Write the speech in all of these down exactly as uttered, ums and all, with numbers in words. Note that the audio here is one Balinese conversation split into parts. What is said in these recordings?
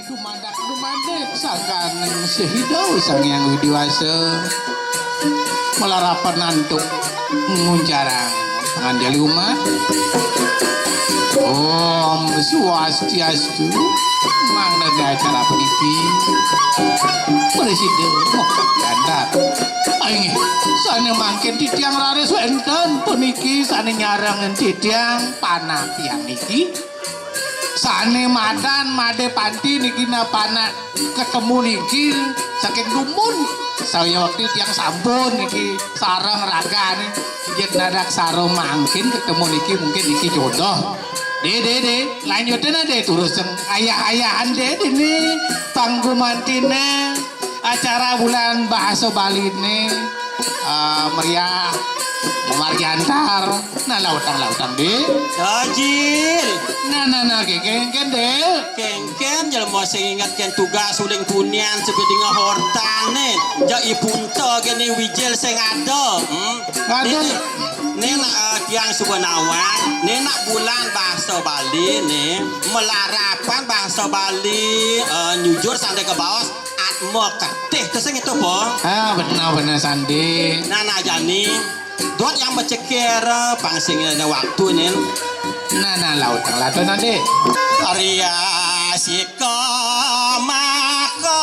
Dumadak-dumadik sangkaning Sida Sang Hyang Widi Wasa, malarapan antuk nguncarang panganjali umat. Om Swastiastu. Mangda acara puniki prasida moked gandar. Inggih, sane mangkin titiang raris wenten puniki sane nyarengin titiang panah tiang niki. Sane madan made panti niki napa anak ketemu niki saking dumun. Saya waktu tiang sampun niki sareng ragane. Yen nadak sareng mangkin ketemu niki mungkin niki jodoh. De, de, de, lanjutin aja terus ayah-ayahan de ini panggumantina acara bulan bahasa Bali ini, eh, meriah, memargi antar. Nah, lautang-lautang, Dil. Dajil. Nah, nah, nah, kengken, kengken, Dil. Kengken, jelema sing inget ken tugas uling tunian sebedinga hortane. Ja ipunta geni wijil sing ada. Hmm. Ada. Ini, ini, eh, tiang suba nawang. Ini nak bulan bahasa Bali nih. Melarapan bahasa Bali, eh, nyujur sampai ke bawah. Atma ketih tu sing itu, po. Ah, benar, benar, Sandi. Nah, nah, jani. Dot yang becekir, pang sing ada waktu nih. Nah, nah, laut, laut, Sandi. Arya Sika maka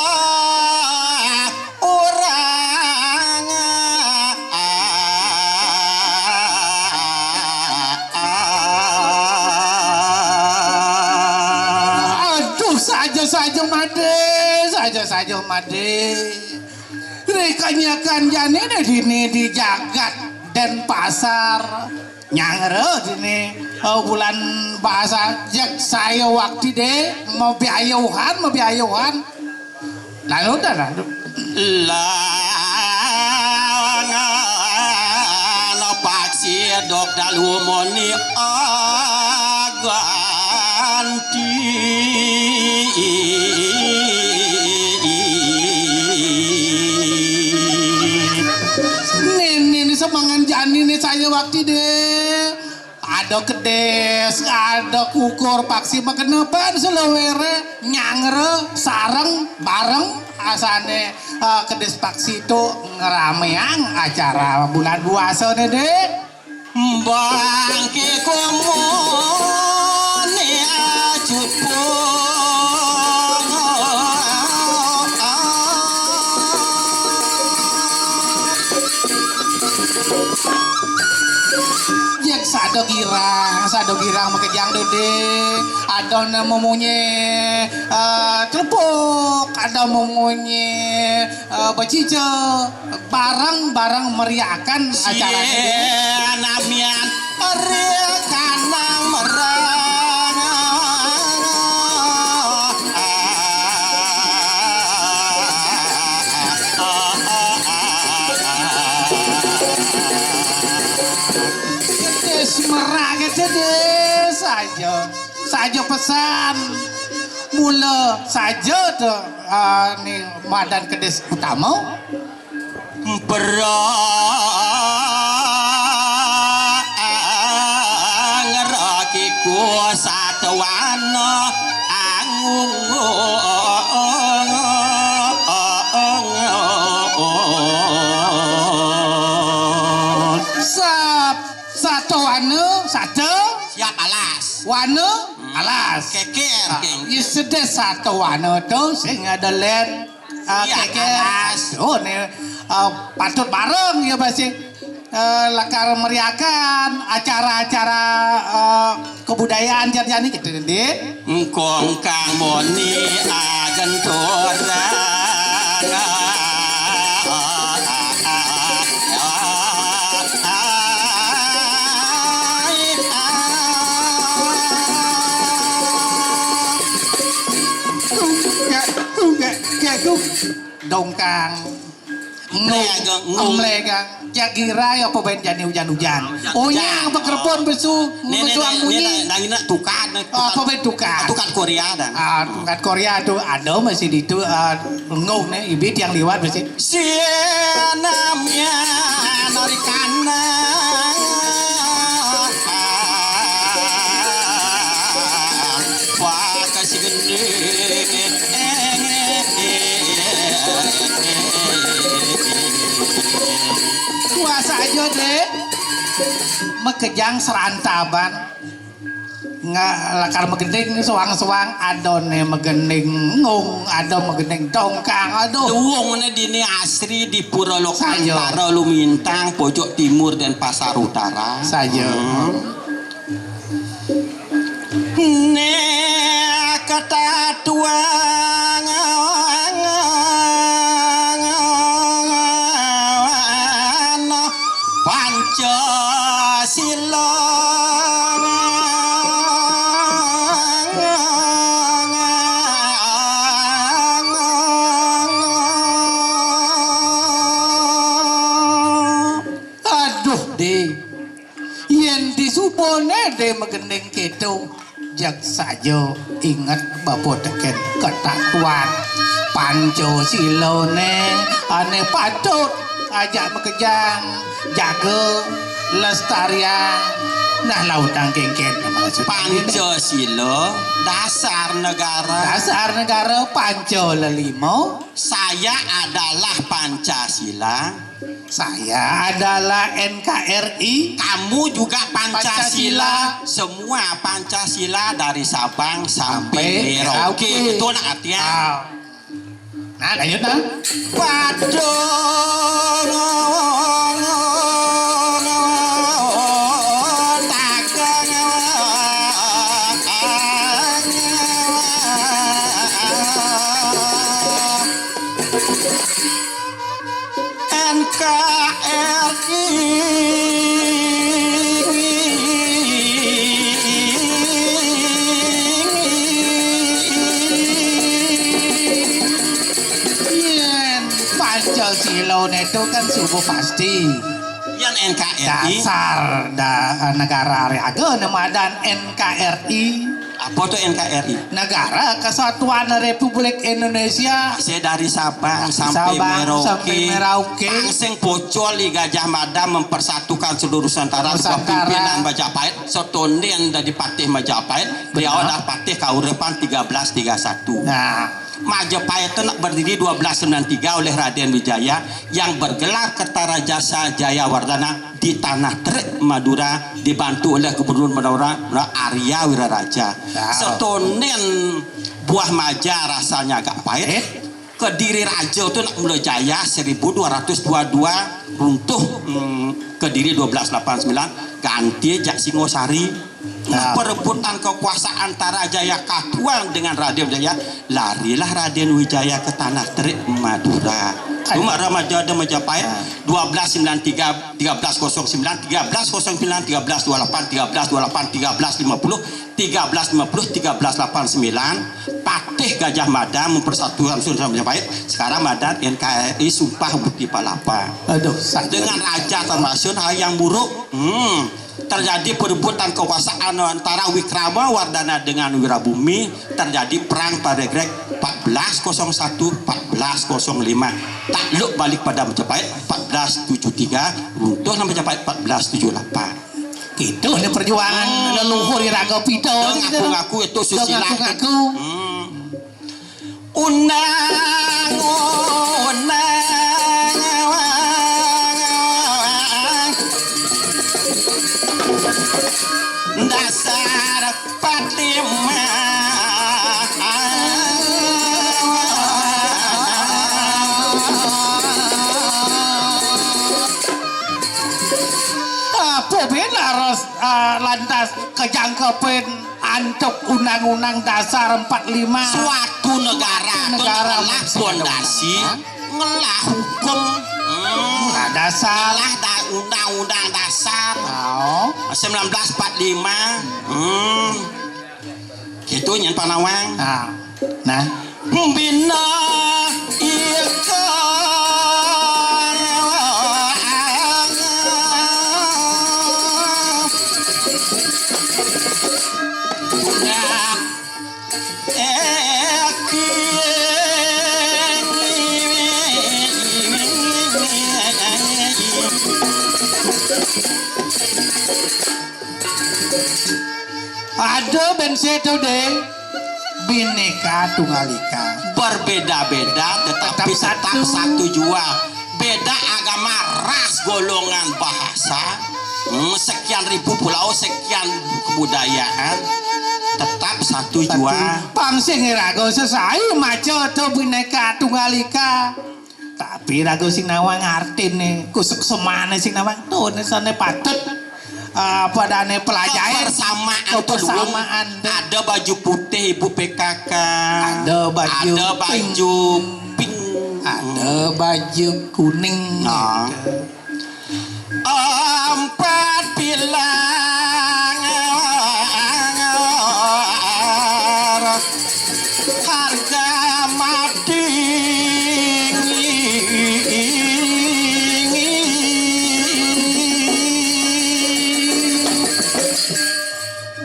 orang. Aduh, saja-saja made, saja-saja made. Rikanyakan jani dini di jagat Denpasar. Nyangre dini, eh, bulan bahasa jek saya waktu de mabiayuhan, mabiayuhan. Lalu dah, lalu. Langan paksi dok dalu moni aganti. Nini, nini semangan jani nih saya waktu deh. Ada kedis, ada kukur, paksi makenepan selewere, nyangre, sareng, bareng, asane, eh, kedis paksi itu ngerameang acara bulan puasa nih, Dek. Bangke komone acupo. Yén sada girang, sada girang makejang dodé, ada né memunye, eh, telepuk, ada memunye, eh, becica, bareng-bareng meriahkan acara ini. Sien namian meriahkan nang merang. Kedis merage kedis saja. Saja pesan. Mula saja tu, ah, ni madan kedis utama. Berang rakiku satuan angung. Sat-, satuana, satu. Siap alas. Wana, hmm, alas. Keker, ah, king. Iya sedih satuana tu sing ada len. Ah, iya, keker. Alas. Oh, ni, ah, patut bareng ya pasti. Eh, lakar meriahkan acara-acara, eh, kebudayaan jani gitu, Din. Engkong kang moni agen torang. Enggak, enggak, enggak, enggak. Dongkang. Mlegang, mlegang. Jagirai apa ben jani hujan-hujan. Hujan-hujan. Onyang bekerbon besu, besu anggunyi. Nangina tukad, apa ben tukad? Tukad Korea dah. Ah, tukad Korea tu ada masih di tu, ah, ngok ni, ibit yang liwat masih. Sianamnya narikan. Wah, kasih gede. Puasa aja, Dek. Makejang serantaban. Nggak lakar magending soang-soang, ada né magending ngung, ada magending dongkang, aduh. Luungné dini asri di Pura Lokantara, Lumintang, pojok timur Denpasar Utara. Saja. Hmm. Né katatuang Pancasila. Aduh, Dé. Yén disubané Dé magending kéto, jag saja inget bapa tekén katatuan Pancasilané ané patut ajak makejang, jaga, lestariang. Nah, lautang kénkén maksud Pancasila dasar negara. Dasar negara Panca lelima. Saya adalah Pancasila. Saya adalah N K R I. Kamu juga Pancasila. Pancasila. Semua Pancasila dari Sabang sampai Merauke. Sampai Merauke. Itu nak artinya. Ah. Nah, lanjut, nah. Padang N K R I. Yén Pancasila itu kan subuh pasti. Yén N K R I. Dasar da, negara raga né madan N K R I. Apa tuh N K R I? Negara Kesatuan Republik Indonesia. Saya dari Sabang sampai Sabang Merauke. Sampai Merauke. Tang sing pocol di Gajah Mada mempersatukan seluruh Nusantara. Nusantara. Pimpinan Majapahit, Sotonden dari Patih Majapahit. Beliau adalah Patih Kauripan tiga belas tiga satu. Nah. Majapahit itu nak berdiri dua belas sembilan tiga oleh Raden Wijaya yang bergelar Kertarajasa Jayawardana di Tanah Terik Madura, dibantu oleh Gubernur Madura, Arya Wiraraja. Ya. Setonden buah maja rasanya agak pahit. Eh? Kediri Raja tu nak mula jaya seribu dua ratus dua dua, runtuh, hmm, Kediri dua belas lapan sembilan, ganti jak Singosari. Nah, perebutan kekuasaan antara Jaya Katuang dengan Raden Wijaya, larilah Raden Wijaya ke Tanah Terik Madura. Cuma remaja ada Majapahit, dua belas sembilan tiga, tiga belas kosong sembilan, tiga belas kosong sembilan, tiga belas dua lapan, tiga belas dua lapan, tiga belas lima puluh, tiga belas lima puluh, tiga belas lapan sembilan, Patih Gajah Mada mempersatukan Sunan Majapahit, sekarang madan N K R I Sumpah Bukti Palapa. Aduh, sakit. Dengan Raja Tambasun hal yang buruk. Hmm. Terjadi perebutan kekuasaan antara Wikramawardhana dengan Wirabumi, terjadi perang pada Grek empat belas kosong satu, empat belas kosong lima. Takluk balik pada Majapahit empat belas tujuh tiga, runtuh nama Majapahit empat belas tujuh lapan. Itu ni perjuangan leluhur iraga pita. Ngaku-ngaku itu susila. Ngaku-ngaku. Hmm. Undang-undang dasar empat lima. Apa bina ros, ah, lantas kejangkepin antuk Undang-Undang Dasar empat lima. Suatu negara tu ngelah pondasi, ngelah hukum. Hmm. Nah, dasar. Ngelah da-, undang-undang dasar. Oh. Sembilan belas empat lima. Hmm. Gitu nyen panawang. Ah. Nah. Bina ikang. Ada bén seto, Dé. Bhinneka Tunggal Ika. Berbeda-beda, tetapi tetap satu jua. Beda agama, ras, golongan, bahasa, hmm, sekian ribu pulau, sekian kebudayaan, tetap satu jua. Pang sing iraga sesai maca to Bhinneka Tunggal Ika. Tapi raga sing nawang artine, kusuk semane sing nawang to, ne sane patut, ah, padane pelajahe. Kebersamaan to, kebersamaan to. Ada baju putih ibu P K K. Ada baju pink. Ada baju pink. Ada baju kuning. Nah. Empat pilar harga mati.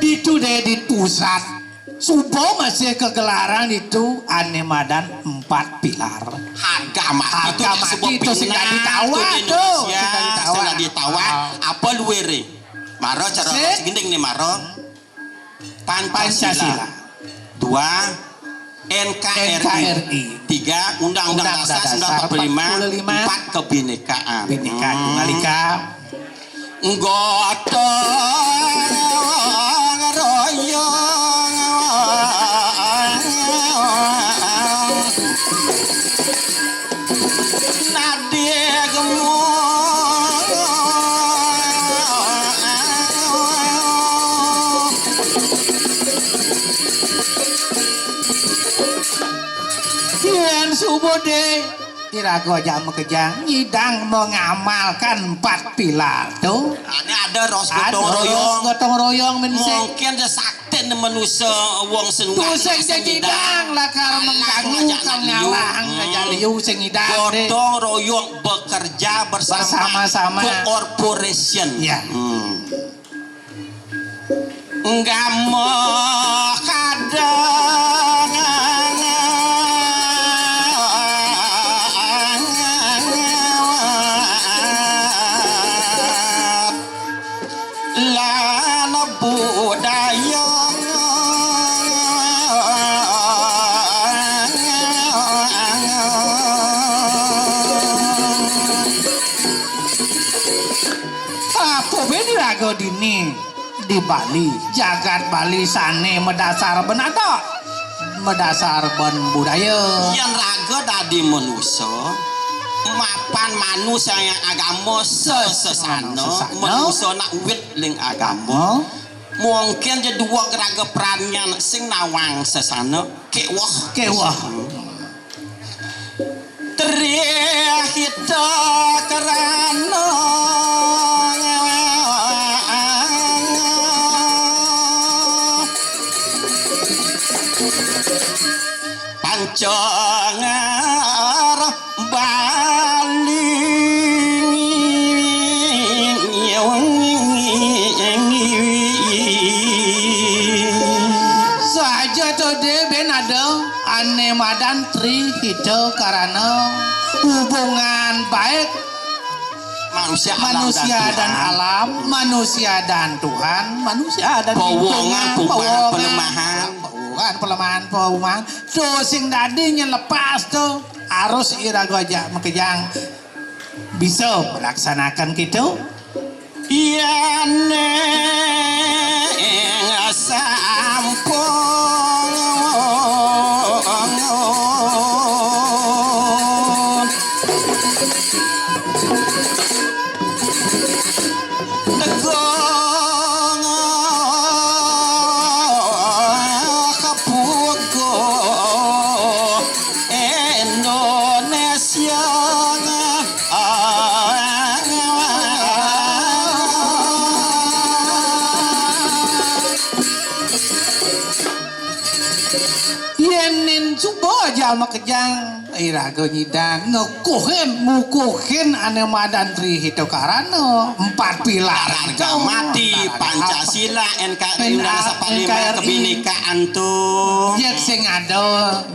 Ditu deh di pusat. Suba masih kegelaran itu ane madan empat pilar. Harga mati. Harga itu mati sebuah itu sing dadi pilar tawar di Indonesia, sing dadi tawar. Sing dadi tawar. Ah. Apa luere? Mara cara segending nih, mara. Pancasila. Pancasila. Dua, N K R I. N K R I. Tiga, Undang-Undang Dasar sembilan puluh lima. Empat, kebinekaan. Bhinneka Tunggal Ika. Gotong royong. Nadie gemu. Yen subuh de, iraga ajak makejang, nyidang mengamalkan empat pilar to. Ane ada ros gotong royong. Ada ros gotong royong, men sing. Mungkin ada sakten manusa wong sing. Tusing sing nyidang lakar mengganggu kang ngalang, hmm, kang liu sing nyidang de. Gotong royong bekerja bersama. Bersama-sama. Cooperation. Ya. Hmm. Nggak mau kadang lan budaya. Apa beda raga dini di Bali, jagat Bali sane madasar ben adat, madasar ben budaya. Yen raga dadi manusa, mapan manusa yang agama sesesana, sesana. Manusa nak wit ling agama. Hah? Mungkin je dua raga peranyan sing nawang sesana, kewah. Kewah. Tri Hita Karana. Panca Ngar Bali. Saja to de ben ada ane madan Tri Hita Karana, hubungan baik manusia, alam, manusia dan Tuhan, manusia dan lingkungan, pewangan, perumahan, pewangan, pelemahan, perumahan. To sing dadi nyelepas to, harus iraga ajak makejang bisa melaksanakan gitu. Yen sampun tegung kepuguh Indonesia. Yen nin suba ajak makejang, iraga nyidang ngukuhin, ngukuhin ane madan Tri Hita Karana, empat pilar. Harga mati, Pancasila, N K R I, Undang-Undang Dasar empat puluh lima, N K R I. Kebinekaan to. Yen sing ada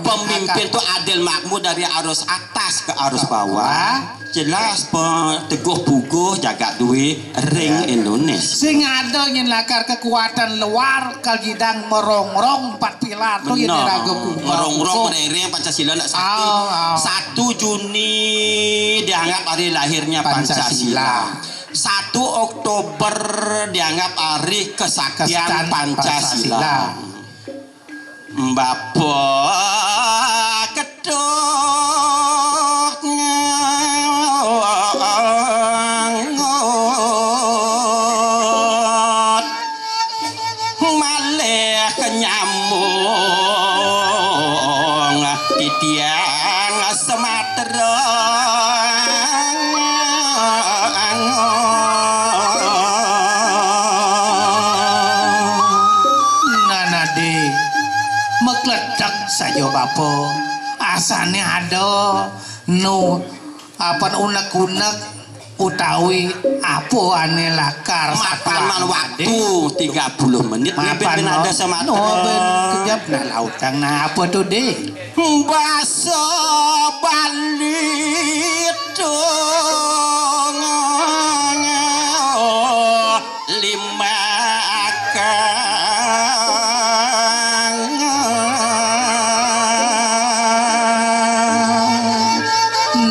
pemimpin to adil makmur dari arus atas ke arus bawah. Jelas, pe-, teguh puguh jagat duwe ring Indonesia. Sing ada nyen lakar kekuatan luar kal nyidang merongrong empat pilar to, yen raga ku-, merongrong, merereng Pancasila nak sakti. Ah, Satu Juni dianggap hari lahirnya Pancasila. Pancasila. Satu Oktober dianggap hari kesaktian Kestan Pancasila. Pancasila. Bapa ketuk ngot malih nyambung titiang Sumatera. Nah, Nadi, makletek saja bapa. Asane ada nu apa unek-unek utawi apa ane lakar mapan satuan waktu tiga puluh menit mapan ada sama no ben kejap nak lautang nah apa tu deh basa Bali dong lima kang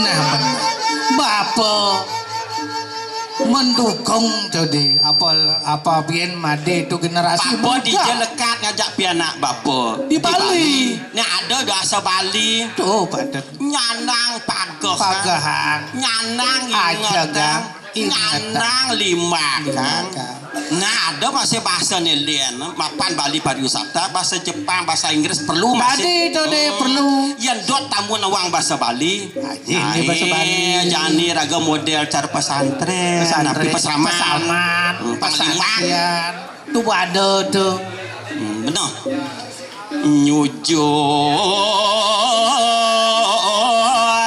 nah benar bapa mendukung tadi apa apa biyen made tu generasi apa muda. Dija lekat ngajak pianak bapa di Bali. Nek ada bahasa Bali. Tu padet. Nyanang pagehan. Pagehan. Nyanang ingetan. Nyanang limakan. Nah, ada masih bahasa ni lien. Mapan Bali pariwisata, bahasa Jepang, bahasa Inggris perlu masih. Tadi tu deh perlu. Yang dot tamu nawang bahasa Bali. Ini bahasa Bali. Jani raga model cara pesantren, pesantren, napi pesraman, pesraman, hmm, pesantren. Tu ada tu. Hmm, benar. Nyujur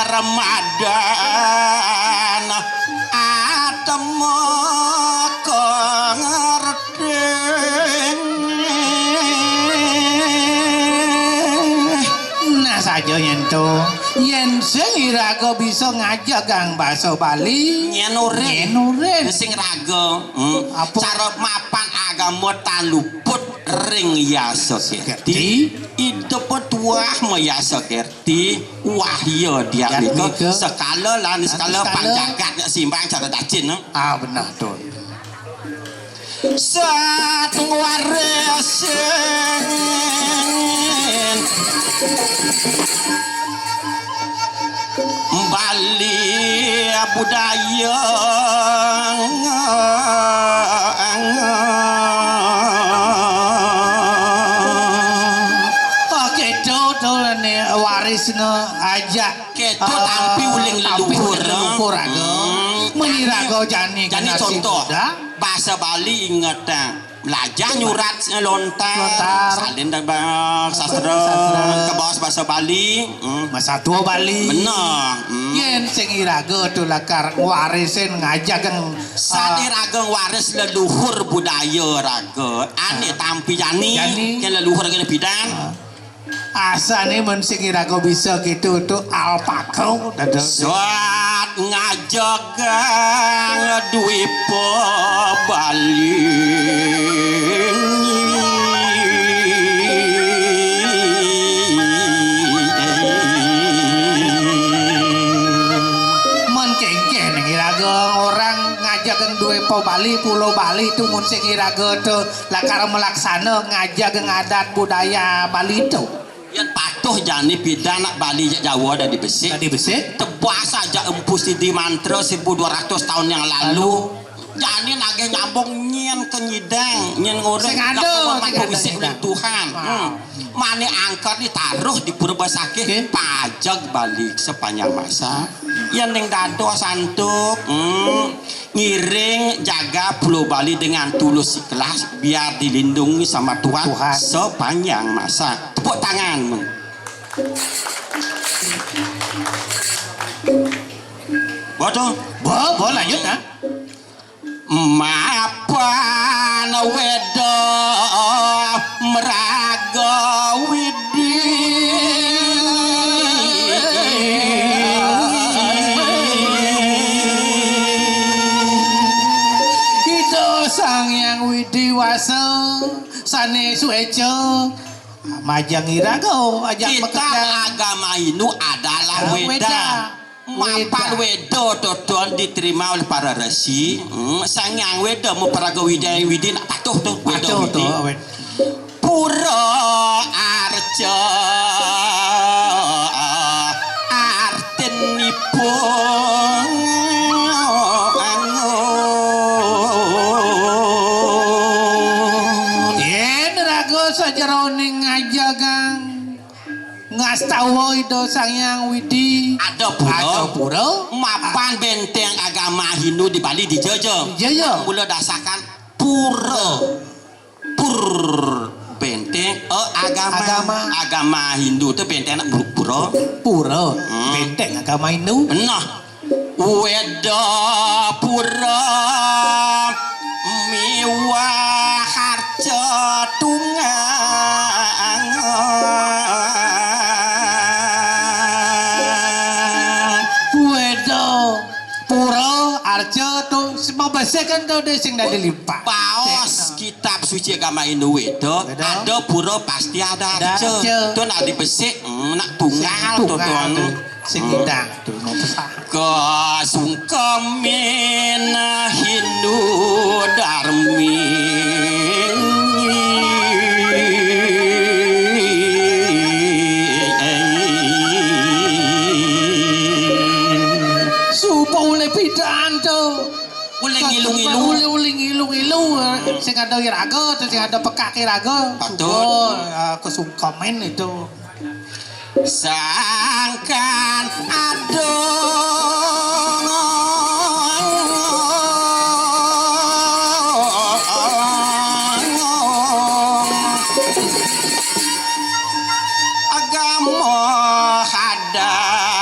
Ramadan atema kong Nah, saja yen to. Yen sing iraga bisa ngajagang basa Bali, nyen urin. Nyen urin. Sing raga. Hmm. Apa? Cara mapan agama tan luput ring yasa kerti. Kerti. Ida petuah mayasa kerti. Wahya diatmika. Diatmika. Sekala lan sekala. Lan sekala. Panjagat simbang cara dacin. Ah, benar tu. Sat ngwaresin Bali budaya. Oke, to, to, ne, warisna aja. Keto tampi uling leluhur. Tampi uling leluhur, aga. Hmm. Meni raga jani jani generasi contoh. Muda. Bahasa Bali inget, ah. Belajar nyurat lontar. Lontar. Salin dah bah-, sastra. Sastra. Ke bahasa, bahasa Bali. Hmm. Masa tua Bali. Benar. Hmm. Yen sing iraga tu lakar ngwarisin ngajageng, sat ah, iraga ngwaris leluhur budaya raga. Ane ah. Tampi jani. Jani. Yen leluhur kena pidan. Ah. Asane men sing iraga bisa gitu tu alpaka dados. Sat ngajagang Dwipa Bali. Men kengkeh ning iraga orang ngajagang Dwipa Bali, Pulau Bali tu mun sing iraga tu lakar melaksana ngajagang adat budaya Bali tu. Yen patuh jani pidan nak Bali jak Jawa dadi besik. Dadi besik. Tebas aja empu sidi mantra seribu dua ratus tahun yang lalu. Lalu. Jani nagih nyambung nyen ke nyidang, nyen ngoreng. Sing ada, sing ada wisik nyidang. Tuhan. Wow. Hmm. Mane angker ditaruh di purba sakit. Oke. Pajag Bali sepanjang masa. Yen ning dados antuk. Hmm. Ngiring jaga Pulau Bali dengan tulus ikhlas biar dilindungi sama Tuhan. Tuhan. Sepanjang masa. Tepuk tangan. Bodo. Bo, bo lanjut ah. Mapan weda meraga Widi. Ida Sang Hyang Widi Wasa sane sueca majeng iraga ajak kitab bekerja. Agama Hindu adalah Wéda. Wéda. Mapan Wéda. Wéda to, Don, diterima oleh para resi. Hmm, Sang Hyang Wéda maparaga Widya Widi nak patuh to, Wéda. Patuh Widi. To, Wéda. Pura Arja artinipun. Yén raga sajeroning ajagang ngastawa Ida Sang Hyang Widi. Ada pura. Ada pura. Mapan benteng agama Hindu di Bali dijaja. Dijaja. Mula dasakan pura. Pur. Benteng, eh, agama. Agama. Agama Hindu tu benteng nak pura. Pura. Hmm. Benteng agama Hindu. Nah. Wéda pura miwah harja tunggang. Wéda pura arja tu semua besikan tu deh sing dadi limpah. Baos kitab suci agama Hindu Wéda, Wéda. Ada pura pasti ada. Ada arja. Arja. Tu nak dibesik, hmm, nak tunggal tu, tunggal tu. Sing hidang tu, mau pesah. Kasungkamin Hindu Darmi. Supa oleh pidan tu. Oleh ngilu-ngilu. Oleh, oleh ngilu-ngilu, eh, sing ada iraga, sing ada pekak iraga. Patut. Supa, eh, kasungkamin itu. Sangkan adung. Agama adat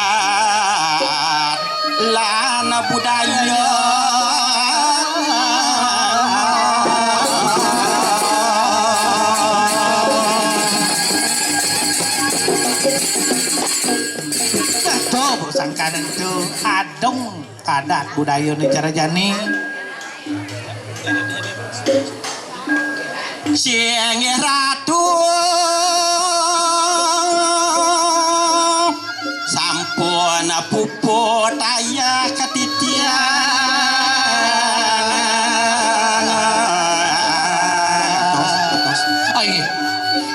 lan budaya. Tuh, sangkaning tu adung adat budaya ni cara jani. Singgih Ratu sampun puput ayah katitian. Ai,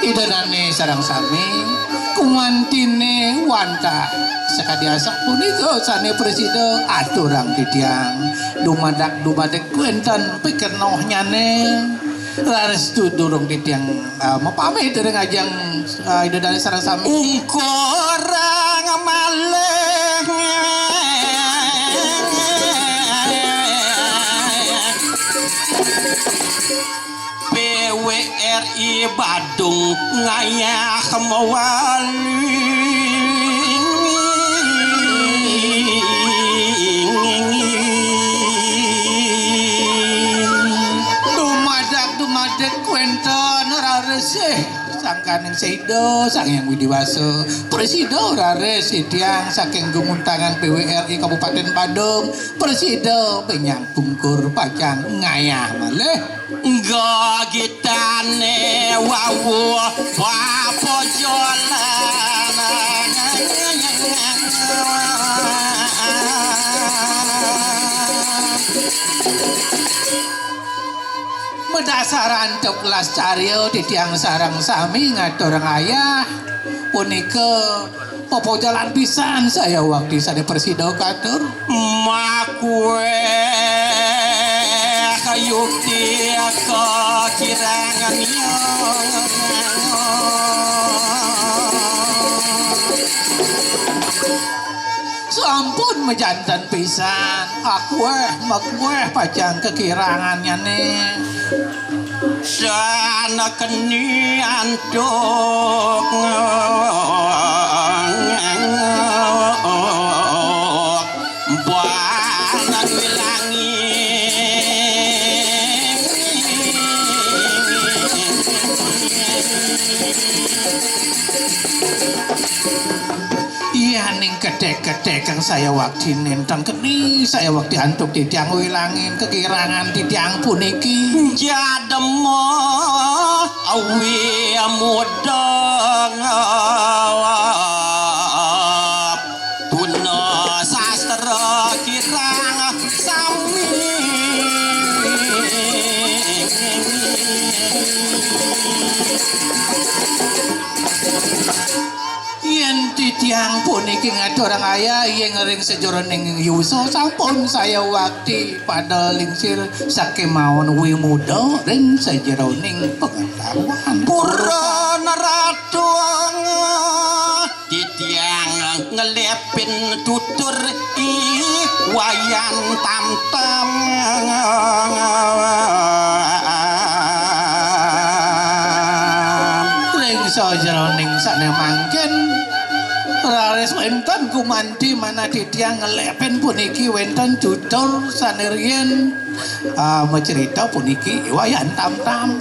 Ida dané sareng sami, kumantiné wantah sakadi asapunika sané prasida aturang titiang. Dumadak-dumadik wénten pikenohnyané. Raris tu durung titiang, ah, mapamit ring ajeng, ah, Ida dané sareng sami. Ungkurang malih. P W R I Badung ngayah mawali. Dumadak-dumadik wénten raris sangkaning Ida Sang Hyang Widi Wasa. Prasida raris titiang saking gumuntangan P W R I Kabupatén Badung. Prasida bénjang pungkur pacang ngayah malih. Gagitané wau papojolan. Madasar antuk las carya titiang sareng sami ngaturang ayah punika. Papojalan pisan saya wakti sané prasida katur. Makuéh yukti kakirangan. Sampun majanten pisan. Akuéh, makuéh pacang kakirangannyané. Sana keni antuk banan wilangi. Yaning kedék-kedék kang saya wakti nénten keni, saya wakti antuk titiang wilangin kekirangan titiang puniki. Jadema awi mudeng. Yén titiang puniki ngaturang ayah ing ring sajeroning yusa sampun saya wakti pada lingsir sakémaon wimuda ring sajeroning pengetahuan. Purana Ratu. Titiang ngelepin tutur i Wayan Tamtam. Ring sajeroning sané mangkin raris wénten gumanti manah titiang ngelepin puniki wénten tutur sané riin, ah, macerita puniki i Wayan Tamtam.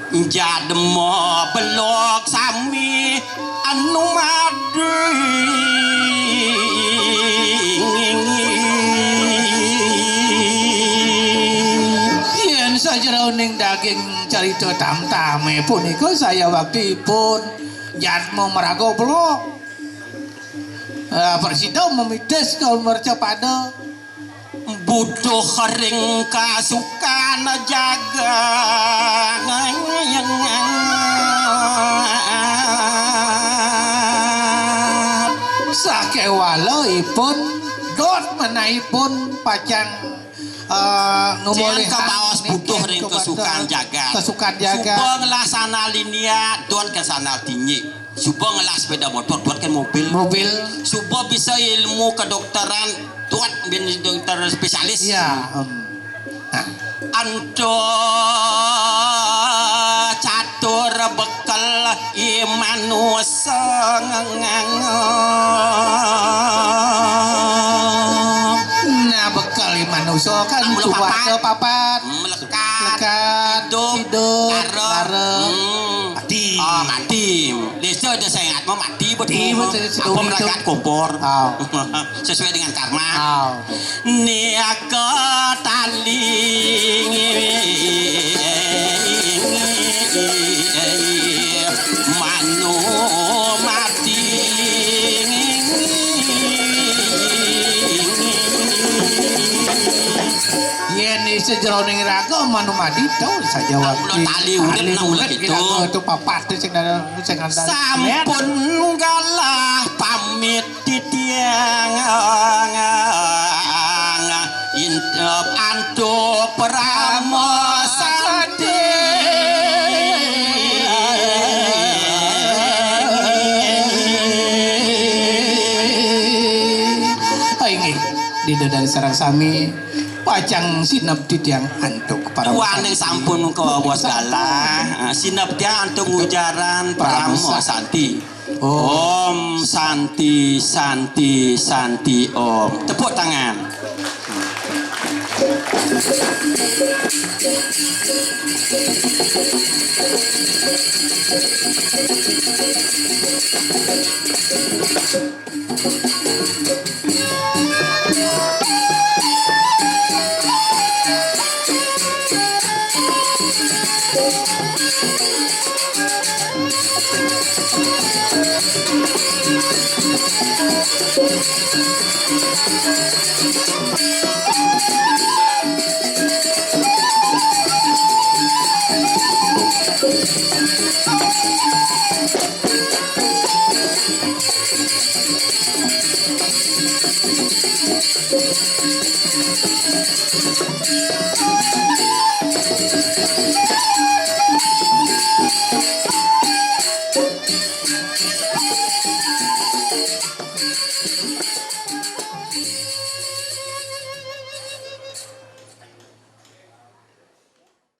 Jadma belog sami anumadi. Yén sajeroning daging carita Tamtamé punika saya wakti ipun jadma maraga belog. Ah, prasida mamitis ka mercapada. Butuh ring kasukan jagat. Sakéwala ipun dot manah ipun pacang, eh, ngumulih kabaos butuh ring kasukan jagat. Kasukan jagat. Suba nglaksana linia, dot ka sana tinggi. Suba ngelah sepeda motor, tuat kan mobil. Mobil. Suba bisa ilmu kedokteran, tuat bin dokter spesialis. Iya, em. Nah. Anto catur bekel i manusa. Nah, bekel i manusa kan. Nah, mula cuat papat. Ke papat. Hmm, lekat. Lekat. Hidup. Hidup. Lara. Lara. Hmm. Mati. Ah, mati. Desa ada saya ingat mau mati betul. Mati, betul. Apa meragat kompor? Ah. Sesuai dengan karma. Ah. Niaka tali manu mati. Yén isi jeroning raga manu mati to saja waktu. Tali urip nang urip ira to papat to sing ada, sing ada. Sampun galah pamit titiang intep antuk Parama Santi. Inggih, Dinda Dani sareng sami pacang sineb titiang antuk Parama Santi. Sampun kawas galah, sineb tiang antuk ngujaran Parama Santi. Om Santi, Santi, Santi, Om. Tepuk tangan.